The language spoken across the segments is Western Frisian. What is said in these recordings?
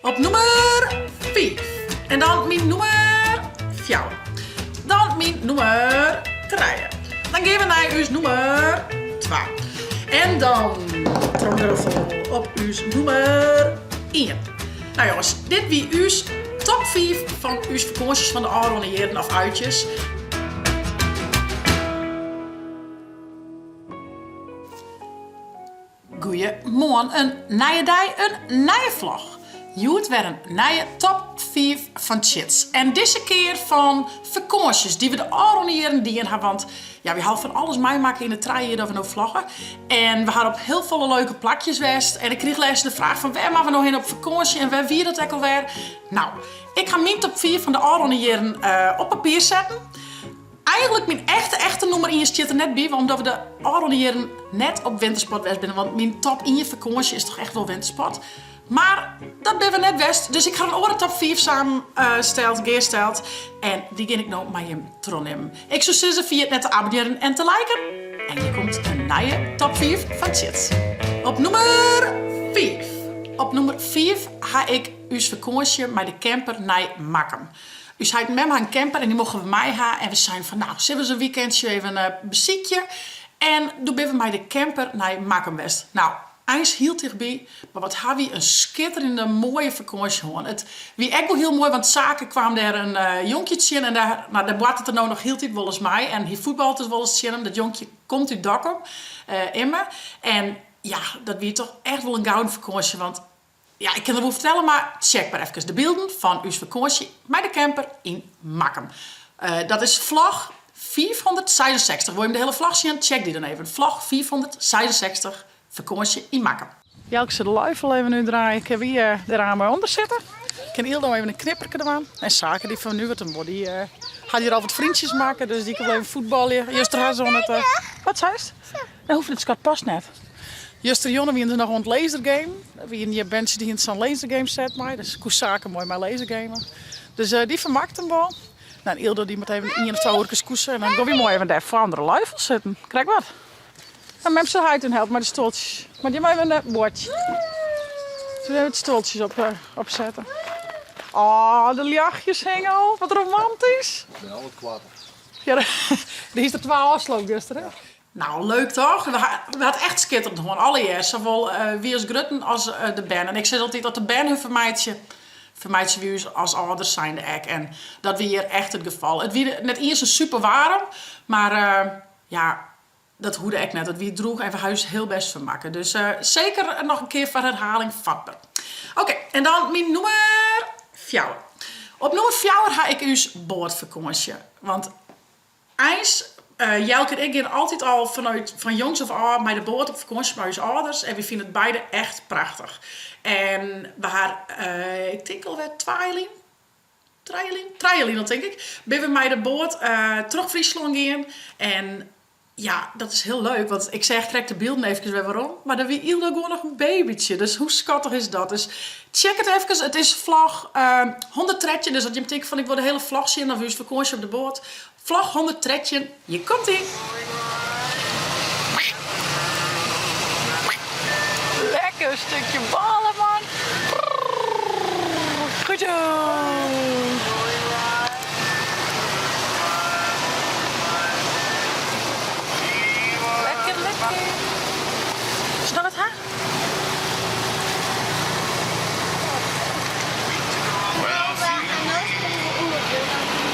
Op nûmer fiif. En dan myn nûmer fjouwer. Dan myn nûmer trije. Dan gean we nei ús nûmer twa. En dan tromgeroffel op ús nûmer ien. Nou jonges, dit wie ús top 5 fan ús fakânsjes fan de ôfrûne jierren of uitjes. Goeiemoarn, in nije dei, in nije vlog. Hjoed wer in nije top 5 fan Tsjits. En dizze kear fan fakânsjes dy't we de ôfrûne jierren dien ha, want ja, wy ha al fan alles meimakke yn de trije jier dat we no vlogge. En we ha op hiel folle leuke plakjes west. En ik krige lêsten de fraach fan wêr moatte we no hinne op fakânsje en wêr wie dat ek alwer? Nou, ik ha myn top 5 fan de ôfrûne jierren op papier setten. Eigenlik myn echte echte nûmer ien stiet der net by, omdat we de ôfrûne jierren net op wintersport west binne. Want myn top ien fakânsje is toch echt wol wintersport. Mar dat binne we net west, dus ik ha in oare top 5 samen steld, gearsteld. En dy gean ik no mei jim trochnimmen. Ik soe sizze, ferjit net te abonnearjen en te liken. En hjir komt in nije top 5 fan Tsjits. Op nûmer 5. Op nûmer 5 ha ik ús fakânsje mei de camper nei Makkum. Us heit en mem ha in camper en dy mochten we mei ha. En we seinen fan nou, sille we se in weekendsje even besykje. En doe binne we mei de camper nei Makkum west. Nou, eins hiel tichtby, mar wat ha wy in skitterjende moaie fakânsje hân. It wie ek wol hiel moai, want Sake kwam dêr in jonkje tsjin en dêr, nou, dêr boartet er no noch hieltyd wolris mei. En hy fuotballet dus wolris tsjin him. Dat jonkje komt út Dokkum, Imme. En ja, dat wie toch echt wol in gouden fakânsje, want Ja, ik kin der wol fertelle, mar tsjek mar efkes de bylden fan ús fakânsje mei de camper yn Makkum. Dat is vlog 566. Wol je de hiele vlog sjen? Tsjek dy dan even. Vlog 566, fakânsje yn Makkum. Jelke sil de luifel even útdraaie. Kinne wy der aan mei ûnder sitte? Kin Yldo even in knipperke dwaan. En Sake dy fan nu wat in wol, dy hat hjir al wat vriendjes makke, dus dy kin wol even fuotbalje. Juster ha se oan it. Wat seist? Nee, hoecht net, skat, past net. Justerjûn wiene se noch oan it lasergamen. Der wiene hjir berntsjes dy hiene sa'n lasergame set mei, dus koe Sake moai mei lasergamen. Dus dy fermakt him wol. Nou, en Yldo dy moat even ien of twa oerkes koese en dan gean wy moai even dêr foar ûnder de luifel sitten. Krekt wat. En mem sil heit helpe mei de stuoltsjes. Moat jim even in boartsje. Zullen we even de stuoltsjes op, opsetten? Oh, de ljochtjes hingen al. Wat romantysk. Ik bin al wat koarter. Ja, dy is der twa ôfsloopt juster, hè? Nou, leuk toch? We ha it echt skitterend hân, allegear. Sawol wy as grutten as de bern. En ik sis altyd, as de bern hun fermeitsje, fermeitsje wy ús as âlders zijnde ek. En dat wie hjir echt it gefal. It wie net iens in super waarm, mar ja, dat hoede ek net. It wie droech en we ha ús hiel bêst fermakke. Dus seker noch in kear foar herhaling fatber. Oké, en dan myn nûmer fjouwer. Op nûmer fjouwer ha ik ús boatfakânsje. Want Eins, Jelke en ik gean altyd al fanút fan jongs of ôf mei de boat op fakânsje mei ús âlders en wy fine it beide echt prachtich. En we ha, ik tink alwer twa jier lyn, trije jier lyn, trije jier lyn al tink ik, binne we mei de boat troch Fryslân gien en ja, dat is hiel leuk, want ik seach krekt de bylden efkes wer werom, mar der wie Yldo gewoan noch in babytsje, dus hoe skattich is dat. Dus tsjek it efkes, it is vlog 113, dus as jim tinke fan ik wol de hiele vlog sjen of ús fakânsje op de boat, vlog 113, hjir komt ie! Lekker stukje bôle man! Goed zo! Lekker, lekker. Is dat it ha?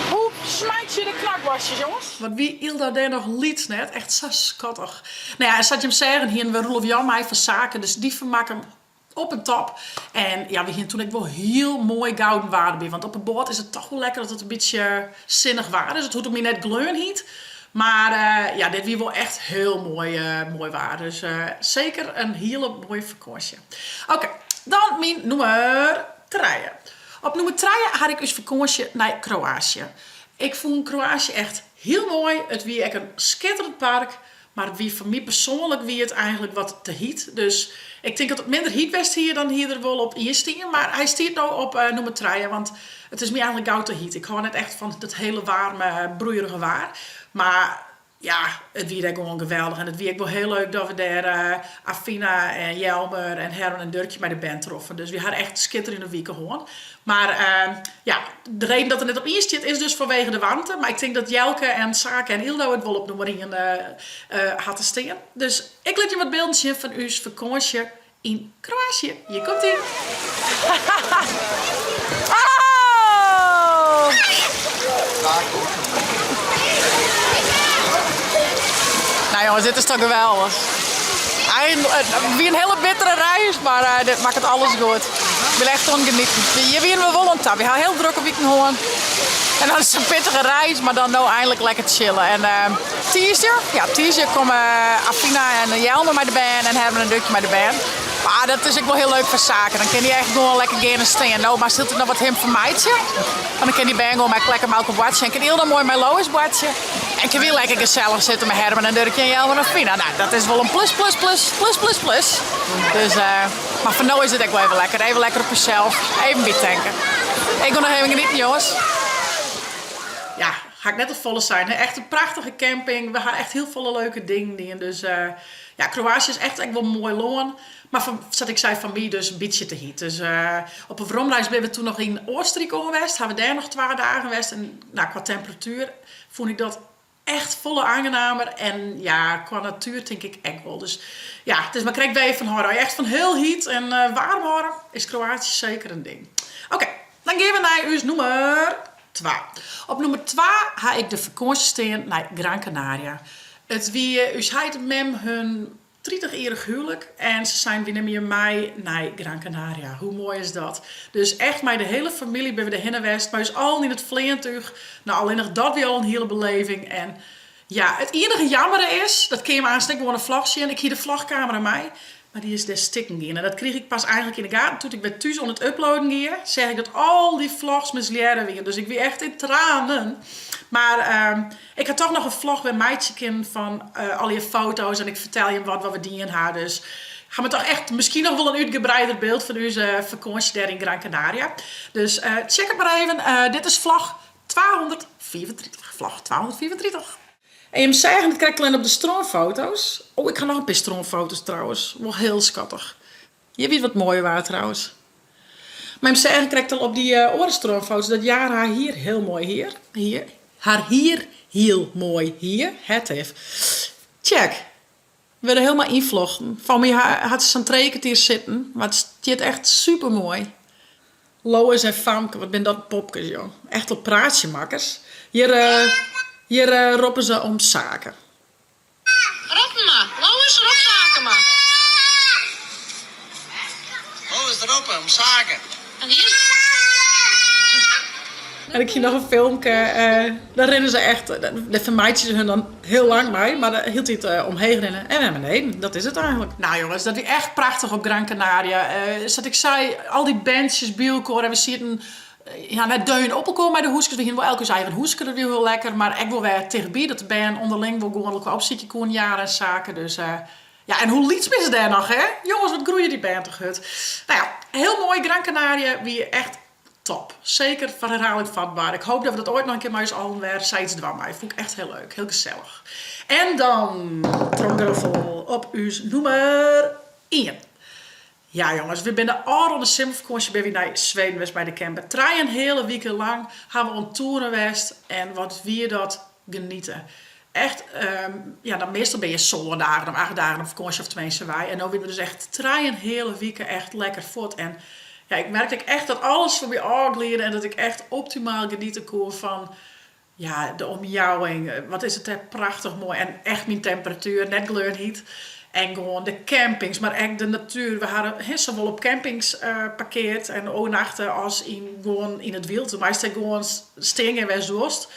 Hoe smijt je de knakworstjes, jongens? Wat wie Yldo dêr noch lyts net? Echt sa skattich. Nou ja, en sa't jim seagen hienen we Roelof Jan mei fan Sake, dus dy fermakke him op en top. En ja, we hienen toen ek wol hiel moai gouden waar derby, want op 'e boat is it toch wol lekker as it in bytsje sinnich waar is. It hoecht om my net gleonhyt, mar ja, dit wie wol echt hiel moai, moai waar. Dus seker in hiele moaie fakânsje. Oké, dan myn nûmer trije. Op nûmer trije ha ik ús fakânsje nei Kroatië. Ik fûn Kroatië echt hiel moai. It wie ek in skitterend park. Mar it wie foar my persoanlik wie it eigenlik wat te hyt. Dus ik tink dat it minder hyt west hie, dan hie er wol op ien stien. Mar hy stiet no op nûmer trije, want it is my eigenlik gau te hyt. Ik hâld net echt fan dat hiele waarme, broeierige waar. Mar. Ja, it wie dêr gewoan geweldich. En it wie ek wol hiel leuk dat we dêr Afina en Jelmer en Herman en Durkje mei de bern troffen. Dus wy ha echt skitterjende wike hân. Mar ja, de reden dat er net op ien stiet is dus fanwege de waarmte. Mar ik tink dat Jelke en Sake en Yldo it wol op nûmer ien ha te stean. Dus ik lit jim wat bylden sjen fan ús fakânsje yn Kroatië. Hjir komt ie. Oh! Nou jongens, dit is toch geweldich. Het wie in hiele bittere reis, mar eh, dit makket alles goed. Ik bin echt oan it genieten. Hjir wiene we wol oan ta. We ha hiel drokke wiken hân. En dan is it in pittige reis, mar dan no einlik lekker chillen. En uh, tiisdei, ja, tiisdei komme Afina en Jelmer mei de bern en Herman en Durkje mei de bern. Mar dat is ek wol hiel leuk foar Sake. Dan kin dy echt gewoan lekker gean en stean. No moatst hieltyd noch wat him fermeitsje. Mar dan kin dy bern gewoan mei lekker mei elkoar boartsje. En kin Yldo moai mei Lois boartsje. En kin wy lekker gesellich sitte mei Herman en Durkje en Jelmer en Afina. Nou, dat is wol in plus, plus, plus, plus, plus, plus. Dus, uh, mar foar no is it ek wol even lekker. Even lekker op jezelf. Even bytanke. Ik gean noch even genieten, jonges. Ja, ha ik net al folle sein. Echt in prachtige camping. We ha echt hiel folle leuke dingen dien. Dus uh, ja, Kroatië is echt ek wol moai lân. Mar fan, sa't ik sei, foar my dus in bytsje te hyt. Dus uh, op 'e weromreis binne we toen noch yn Oostenryk oan west. Ha we dêr noch twa dagen west. En nou, kwa temperatuer fûn ik dat echt folle aangenamer. En ja, kwa natuer tink ik ek wol. Dus ja, it is mar krekt wêr't je fan hâlde. As je echt fan hiel hyt en uh, waarm hâlde, is Kroatië seker in ding. Oké, dan gean we nei ús nûmer twa. Op nûmer twa ha ik de fakânsje stean nei Gran Canaria. It wie ús heit en mem hun tritichjierrich huwlik en se seinen wy nimme je mei nei Gran Canaria. Hoe moai is dat? Dus echt mei de hiele famylje binne we derhinne west, mei ús allen yn it fleantúch. Nou, allinnich dat wie al in hiele beleving. En ja, it iennige jammere is, dat kin je aanst ek gewoan in vlog sjen, ik hie de vlogkamera mei, mar dy is dêr stikken gien. En dat krige ik pas eigenlik yn 'e gaten doe't ik wer thús oan it uploaden gie, seach ik dat al dy vlogs mislearre wiene. Dus ik wie echt yn tranen. Mar ik ha toch noch in vlog wer meitsje kinnen fan allegear foto's en ik fertel jim wat wat we dien ha. Dus ha we toch echt miskien noch wol in útgebreider byld fan ús fakânsje dêr yn Gran Canaria. Dus check it mar even. Dit is vlog 235. Vlog 235. En jim seagen it krekt allinne op de strânfoto's. Oh, ik ha noch in pear strânfoto's trouwens. Wol hiel skattich. Hjir wie it wat moaier waar trouwens. Mar jim seagen krekt al op dy oare strânfoto's dat Jara har hier hiel moai hier. Hier. Har hier hiel moai hie. Het even. Check. Wurde hielendal ynflochten. Foar my hat se sa'n trije kertier sitten, mar it stiet echt super moai. Lois en Famke, wat binne dat popkes joh. Echt wol praatsjemakkers. Hjir, hjir roppe se om Sake. Roppen mar. Lois, rop Sake mar. Lois, roppen om Sake. En hier? En ik hie noch in filmke, dêr rinne se echt, dêr fermeitsje se hun dan hiel lang mei, mar hieltyd omheech rinne en wer beneden. Dat is it eigenlik. Nou jonges, dat wie echt prachtich op Gran Canaria. Sa't ik sei, al dy berntsjes by elkoar en we sieten ja, net deun op elkoar mei de hûskes. We hiene wol elk ús eigen hûske, dat wie hiel lekker, mar ek wol wer tichtby, dat de bern ûnderling wol gewoan elkoar opsykje koene, Jara en Sake. Dus ja, en hoe lyts binne se dêr noch, hè? Jonges, wat groeie dy bern toch hurd. Nou ja, hiel moai, Gran Canaria wie echt top. Seker foar herhaling vatbaar. Ik hoop dat we dat oait noch in kear mei ús allen wer sayts dwaan meie. Fûn ik echt hiel leuk, hiel gesellich. En dan, tromgeroffel, op ús nûmer ien. Ja jonges, we binne de ôfrûne simmerfakânsje binne wy nei Sweden west mei de camper. Trijenheale wike lang ha we oan toeren west en wat wie dat geniete. Echt, ja, dan meastal binne je sân dagen of acht dagen op fakânsje of tenminste wy. En no wiene we dus echt trijenheale wike echt lekker fuort. En ja, ik merkte ek echt dat alles fan my ôfgliede en dat ik echt optimaal geniete koe fan ja, de omjouwing. Wat is it dêr prachtich moai. En echt myn temperatuer, net gleonhyt. En gewoan de campings, mar ek de natuer. We hawwe, hè, sawol op campings parkeard en oernachte as yn, gewoan yn it wyld. Do meist dêr gewoan stean gean wêr'tst wolst.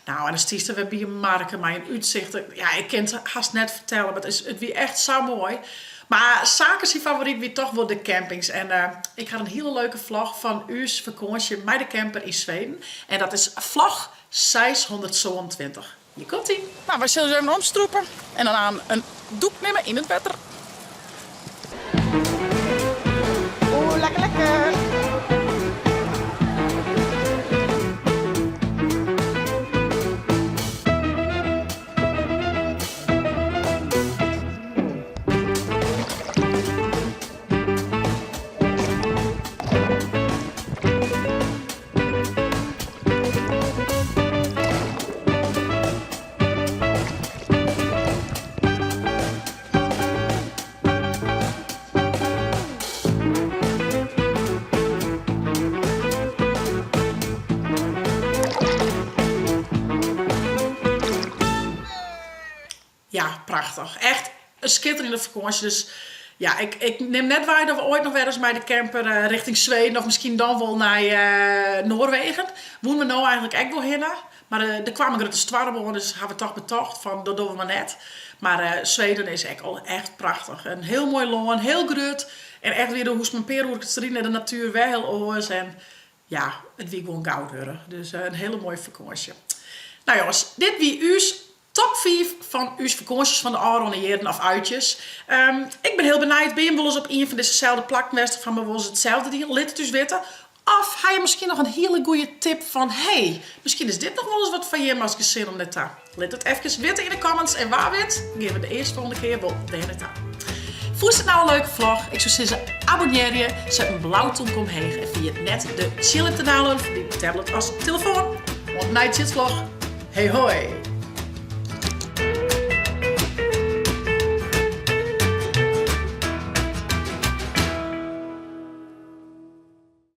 Nou, en dan stiest der wer by in marke mei in útsicht. Ja, ik kin it hast net fertelle, mar it wie echt sa moai. Mar Sake syn favoryt wie toch wol de campings. En ik ha in hiele leuke vlog fan ús fakânsje mei de camper yn Sweden. En dat is vlog 627. Hjir komt ie. Nou, wy sille ús even omstrûpe en dan aan in dûk nimme yn it wetter. Oeh, lekker lekker. Prachtich. Echt in skitterjende fakânsje. Dus ja, ik, ik nim net wei dat we oait noch wer ris mei de camper eh, richting Sweden of miskien dan wol nei eh, Noarwegen. Woene we no eigentlik ek wol hinne. Mar eh, der kwam in grutte stoarm oan, dus ha we toch betocht fan dat dogge we mar net. Mar Sweden is ek al echt prachtich. In hiel moai lân, hiel grut. En echt wier, do hoechst mar in pear oerkes te riden en de natuer wer hiel oars. En ja, it wie gewoan goud wurdich. Dus in hiele moaie fakânsje. No jonges, dit wie ús top 5 fan ús fakânsjes fan de ôfrûne jierren of uitjes. Um, ik bin hiel benijd, binne jim wolris op ien fan dizze plakken west of ha we wolris itselde dien? Lit it ús witte. Of ha je miskien noch in hiele goede tip fan hey, miskien is dit noch wolris wat foar jim as gesin om nei ta. Lit it efkes witte yn de comments en wa wit gean we de earstfolgjende kear wol dêr nei ta. Fûnst it no in leuke vlog? Ik soe sizze abonnearje, set in blau tomke omheech en ferjit net de Tsjillip te downloaden foar dyn tablet as telefoan. Oant de nije Tsjitsvlog. Hey hoi!